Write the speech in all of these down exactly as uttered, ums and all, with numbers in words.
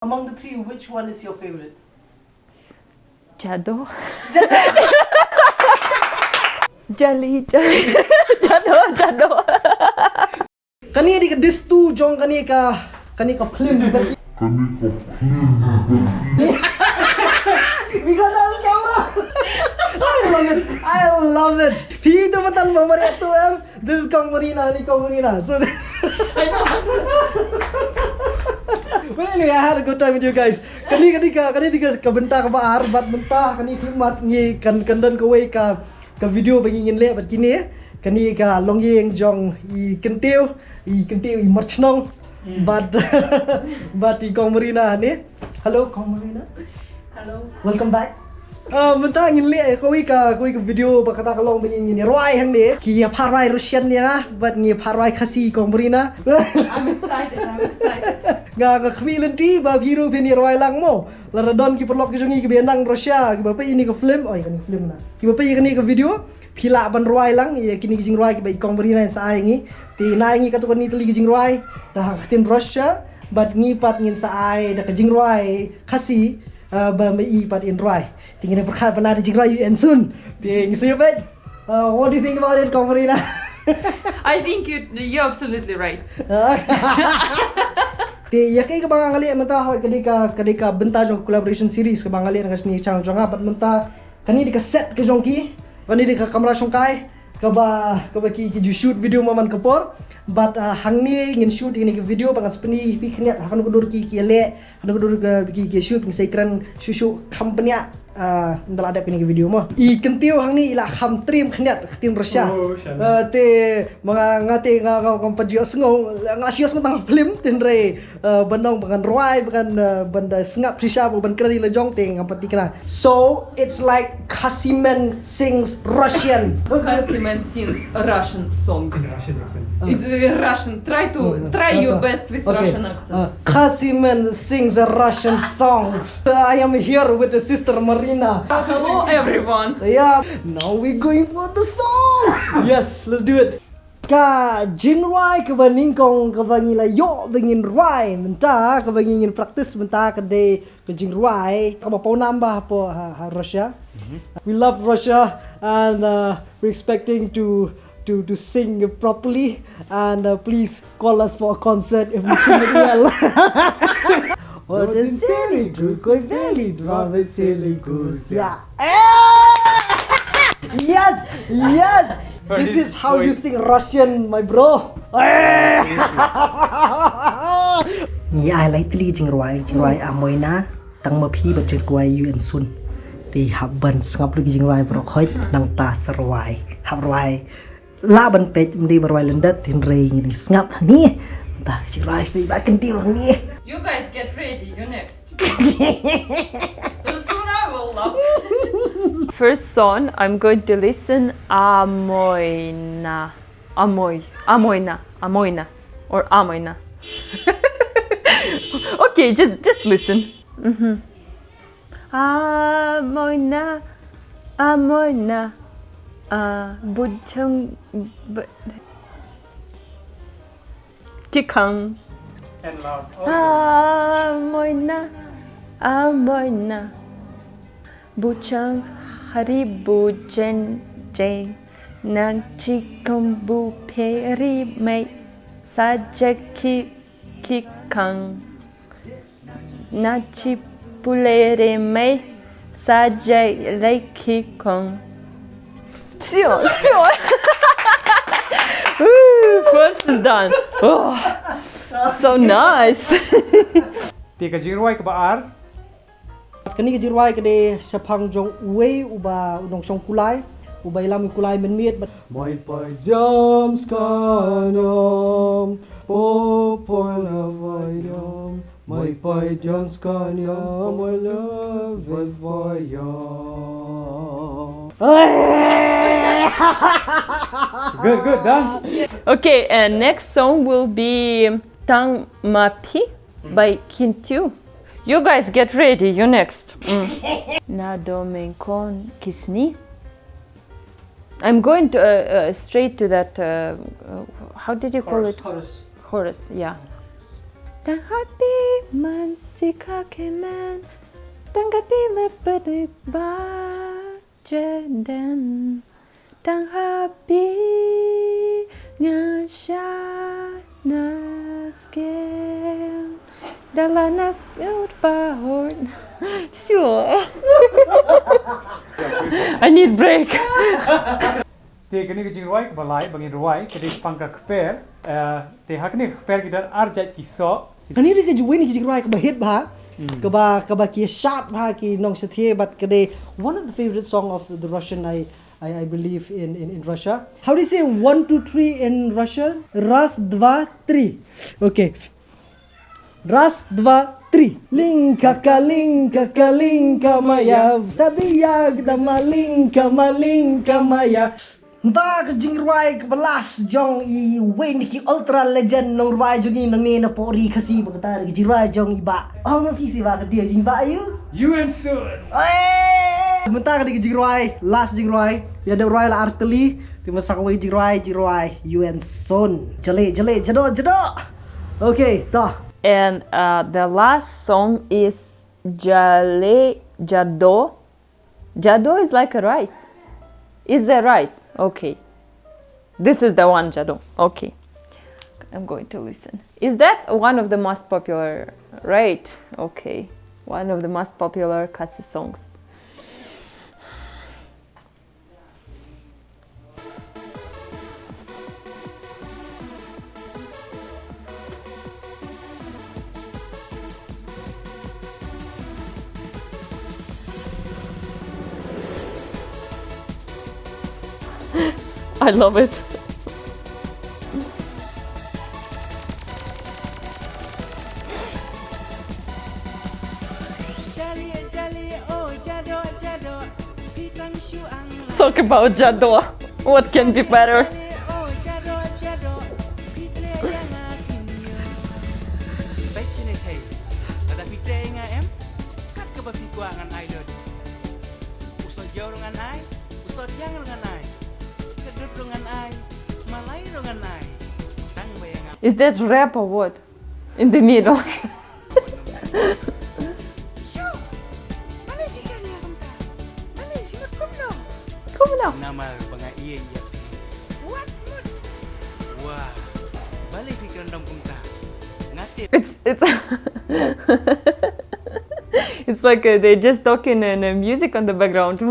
Among the three, which one is your favorite? Jado. Jali, jali. Jado, jado. Kane dei ka distu jong kane ka kane ka film. Kane ka film. We got on camera. I love it. I love it. Phi tu matan ba mariat tu em. This is Kong Marina, ni Kong Marina. So, but anyway, I had a good time with you guys. Kane kane ka kane dei ka bynta kaba ar, bad mynta kane khlieh mat ngi kan kan don kawei ka ka video ba ngi ngin leh bad kine. Kane ka longïing jong i Kyntiew, i Kyntiew i Marchnong. Bad bad i Kong Marina ne. Hello Kong Marina. Hello. Welcome back. Ah, mynta ngin leh kawei ka kawei ka video ba kata ka long ba ngin ngin rwai hangne. Ki ïa pharwai Russian ïa bad ngi pharwai Khasi Kong Marina. I'm excited. I'm excited. Nga nga khmih lynti ba phi ruh phin ïa rwai lang mo. Lada don ki paralok ki jong ngi kiba nang Russia kiba peit ïa kane ka film, oi kane ka film na. Kiba peit ïa kane ka video, phi lah ban rwai lang ïa kine ki jingrwai kiba i Kong Marina in sa ai ngi. Te na ngi katto katne tylli ki jingrwai da ha ka ktien Russia bad ngi pat ngin sa ai da ka jingrwai Khasi, uh, ba ma i pat in rwai. Te ngin pyrkhat ba na da jingrwai ïa u Ensun. Te ngi sa ïa peit. Uh, what do you think about it, Kong Marina? I think you you're absolutely right. Te ïa kaei kaba nga leh mynta hoi ka dei ka ka dei ka bynta jong ka collaboration series kaba nga leh na ka shini channel jong nga bad mynta kane dei ka set ka jong ki, kane dei ka kamra shongkai kaba kaba ki ki ju shoot video man man ka por. Bad uh, hangne ngin shoot ïa kane ka video ba ngan sa pyni phi khyndiat ha kano ka dur ki ki leh, ha kano ka dur ki ki shoot, ngin sa ïakren shuh shuh kham bniah. Ah, ynda la dep kane ka video mo. I Kyntiew hangne i la kham triem khyndiat ka ktien Russia. Oh, shana. Ah, te ma nga nga te nga nga ngam pat ïohsngew, nga la shu ïohsngew tang ha film te hynrei ah, ban ong ba ngan rwai ba ngan ah, ban da sngap shisha ba ban kren ïa la jong te ngam pat thikna. So it's like Khasimen sings Russian. Khasimen sings Russian song. Russian accent. It's uh, Russian. Try to try your best with Okay. Russian accent. Uh, Khasimen sings a Russian songs. I am here with the sister Marina. Hello everyone. Yeah, now we going for the song. Yes, let's do it. Ka jingrwai kaba nyngkong kaba ngi la ïoh ba ngin rwai mynta kaba ngi ngin practice mynta ka dei ka jingrwai kaba paw nam ba hapoh ha, ha Russia. We love Russia and uh, we're expecting to to to sing properly and uh, please call us for a concert if we sing it well. Один сели, другой вели, два весели гуся. Yes, yes. This is how you sing Russian, my bro. Ngi ai lai tylli ki jingrwai, jingrwai Amoina, Tang Ma Phi bad jingrwai Ïa U Ensun. Te hap ban sngap lut ki jingrwai baroh khoit nangta sa rwai. Hap rwai. Lah ban peit ym dei ba rwai lyndet hynrei ngi dang sngap hangne. Nangta ka jingrwai peit ba kyntiew hangne. You guys get ready. You next. Soon I will laugh. First song, I'm going to listen Amoina. Amoy. Amoina. Amoina. Or Amoina. Okay, just just listen. Mm-hmm. Amoina. Amoina. Ah, bujang. Bu- Kikang. And loud. Amoina, Amoina, Buchang Hari Bujen Jay, Nan Chikum Bu Peri Mei, Sajaki Kikang, Nachi Pulere Mei, Sajai Lei Kikong. Sio, sio. Woo, first is done. Oh, so nice. Te ka jingrwai kaba ar. Kane ka jingrwai ka dei shaphang jong uwei uba u nongshong kulai, uba ïalam ïa u kulai mynmiet. Mai pai jam skaniam, po po na vai jam. Mai pai jam skaniam, mai la vai vai jam. Good, good, done. Okay, and next song will be Tang Ma Phi by Kyntiew. You guys get ready, you next. Mm. Na do men kon kisni. I'm going to uh, uh, straight to that. Uh, uh, how did you call it? Chorus. Chorus, yeah. Tang hapdeng man si ka kemen, tang ka ti lepet ba jenden, tang hapdeng nga sha na skem. Dala na ut ba hort. Sure. I need break. Te kane ka jingrwai kaba lai ba ngin rwai ka dei shaphang ka kper. Eh, te ha kane ka kper ki don ar jait ki soh. Kane ka dei ka jingwai, ka jingrwai kaba hit bha. Hmm. Kaba, kaba ki shad bha ki nongshadkhie bad ka dei one of the favorite song of the Russian, I, I, I believe in, in, in Russia. How do you say one, two, three in Russian? Раз, два, три. Okay. Раз, два, три. Линка, калинка, калинка моя, садия, да малинка, малинка моя. Mynta ka jingrwai kaba last jong i Wayne, ki ultra legend nongrwai jong ngi nangne na pori Khasi, ba kata ka jingrwai jong i Bah. Ong ma phi shi ba ka dei jong i Bah ïa u? Yu and Sun. Oi! Mynta ka dei ka jingrwai, last jingrwai. Ïa da rwai la ar tylli. Te mynta ka wei jingrwai, jingrwai Yu and Sun. Jale, jale, jado, jado. Okay, ta. And uh, the last song is Jale Jado. Jado is like a rice. Is there rice? Okay. This is the one, Jado. Okay. I'm going to listen. Is that one of the most popular? Right. Okay. One of the most popular Khasi songs. I love it. Talk about Jado. What can be better? Is that rap or what? In the middle. Shu! Balei phi kren ïa kumta? Balei phi mat kumno? Kumno? Namar ba nga ïeit ïa phi. Wat mut. Wah. Balei phi kren dom kumta? Nga tip. It's, it's, it's like uh, they're just talking and uh, music on the background.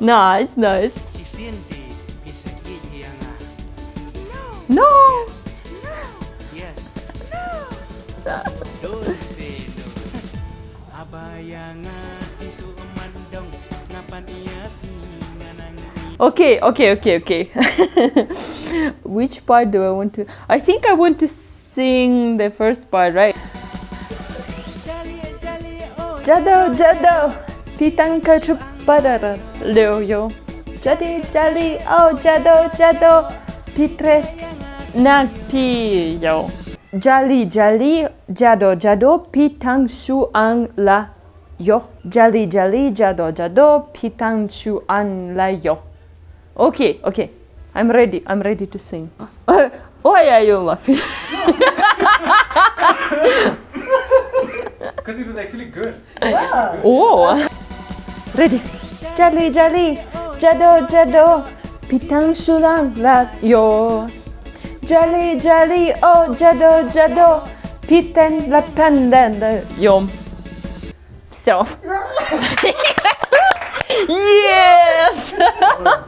Nice, nice. Shisien te phi sa ïeit ïa nga? No. No. Yes. No. Yes. No. Don't say no. Haba ïa nga i shu mandong, nga pan ïa phi nga nang i. Okay, okay, okay, okay. Which part do I want to? I think I want to sing the first part, right? Jado, jado, phi tang ka chup padara leo yo. Jali, jali, oh, jado, jado, phi tres na phi yo. Jali, jali, jado, jado, phi tang shu ang la yo. Jali, jali, jado, jado, phi tang shu ang la yo. Okay, okay. I'm ready. I'm ready to sing. Why are you laughing? Because it was actually good. Oh. Ready. Jali, jali, jado, jado, phi tang shu ang la yo. Jali, jali, oh, jado, jado, phi ten la ten den de yom. So. Yes!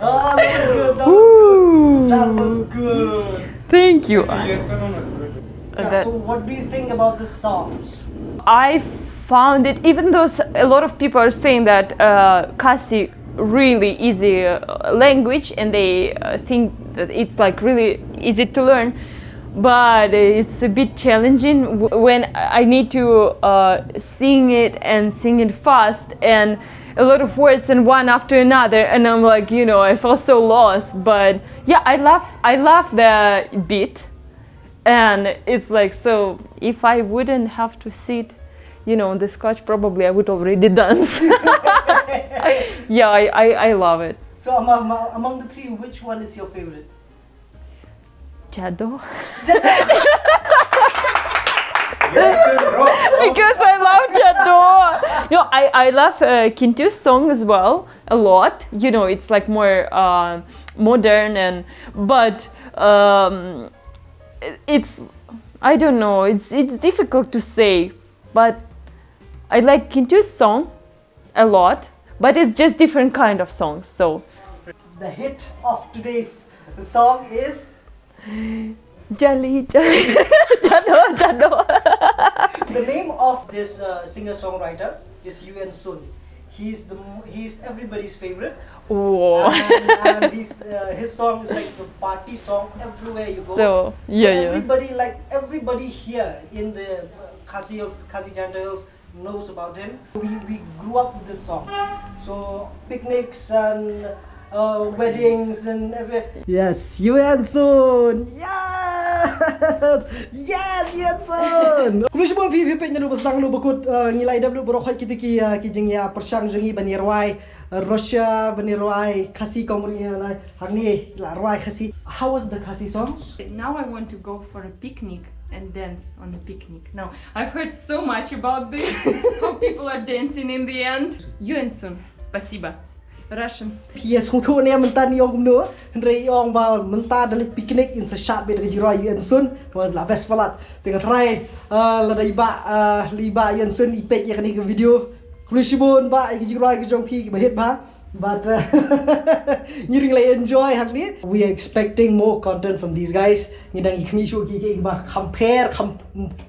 Oh, that was good. That was good. That was good. Thank you. Yeah, so what do you think about the songs? I found it, even though s- a lot of people are saying that uh, Khasi really easy uh, language and they uh, think that it's like really easy to learn, but it's a bit challenging w- when I need to uh, sing it and sing it fast and a lot of words and one after another, and I'm like, you know, I felt so lost. But yeah, I love I love the beat. And it's like, so if I wouldn't have to sit, you know, on this couch, probably I would already dance. Yeah, I, I, I love it. So among, among the three, which one is your favorite? Jado. Jado. Because I love Jadoo. No, I, I love uh, Kintu's song as well a lot. You know, it's like more uh, modern and, but um, it's, I don't know, it's it's difficult to say, but I like Kintu's song a lot, but it's just different kind of songs. So The hit of today's song is Jali, Jali, Jadoo, Jadoo. The name of this uh, singer-songwriter is Yuen Sun. He's the he's everybody's favorite. Oh. And, and he's, uh, his song is like the party song everywhere you go. So, yeah, yeah. Everybody, like everybody here in the uh, Khasi Hills, Khasi Jaintia Hills knows about him. We, we grew up with this song. So picnics and uh, weddings and every Yes, Yuen Sun. Yes. Yes, Yuen Sun. Khublei shibun phi phi peit naduh ba sdang naduh ba kut, uh, ngi la ïadep naduh baroh khoit kita ki uh, ki jingïapyrshang jong ngi ban ïarwai uh, Russia, ban ïarwai Khasi Kong Mari na hangne la rwai Khasi. How was the Khasi songs? Now I want to go for a picnic and dance on a picnic. Now, I've heard so much about this, how people are dancing in the end. Yuen Sun, спасибо. Russian. Yes, hung thuh ne mynta ni ong kumno. Hynrei ong ba mynta da leit picnic in sa shad beit da ka jingrwai Yuen Sun. Wan la best palat. Te nga try uh, lada i bah uh, i bah Yuen Sun i peit ïa kane ka video. Khublei shibun bah ïa ka jingrwai ka jong phi kiba hit bha. But uh, ngi ring lei enjoy hangne. We are expecting more content from these guys. Ngi dang i khmih shuh ki ki ba kham pher kham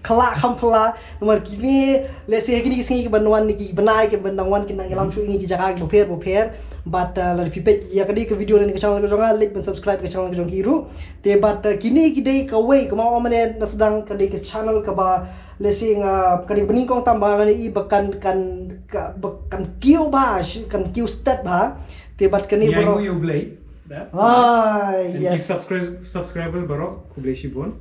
khlak kham phylla. Namar kine lehse ha kine ki sngi ki ban wan ki bnai ki ban dang wan ki nang ïalam shuh ïa ngi ki jaka ki bapher bapher. But uh, lada phi peit ïa kane ka video lane ka channel ka jong nga, leit ban subscribe ka channel ka jong ki ruh. Te but uh, kine ki dei kawei kaba ong mynne na sdang ka dei ka channel kaba lehse nga ka dei ba nyngkong tam ba nga i ba kan kan ka ba kan kiew bha kan kiew stet bha. Te but kane Ïa baroh. Ngu ïa U Blei. Ah, And yes. Ki subscri- subscriber baroh, khublei shibun.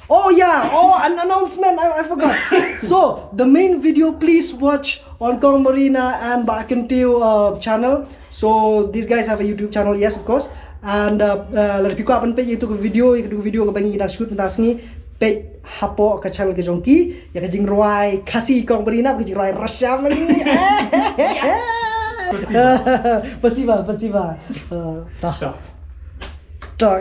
Oh yeah, oh, an announcement, I, I forgot. So the main video, please watch on Kong Marina and Bah Kyntiew uh, channel. So these guys have a YouTube channel, yes, of course. And uh, uh, lada phi kwah ban peit ïa katu ka video, ïa katu ka video kaba ngi dang shoot mynta sngi, peit hapoh ka channel ka jong ki, ïa ka jingrwai Khasi Kong Marina, ka jingrwai Russia ma ngi. Спасибо. Спасибо, спасибо. Uh, ta. Ta. Ta.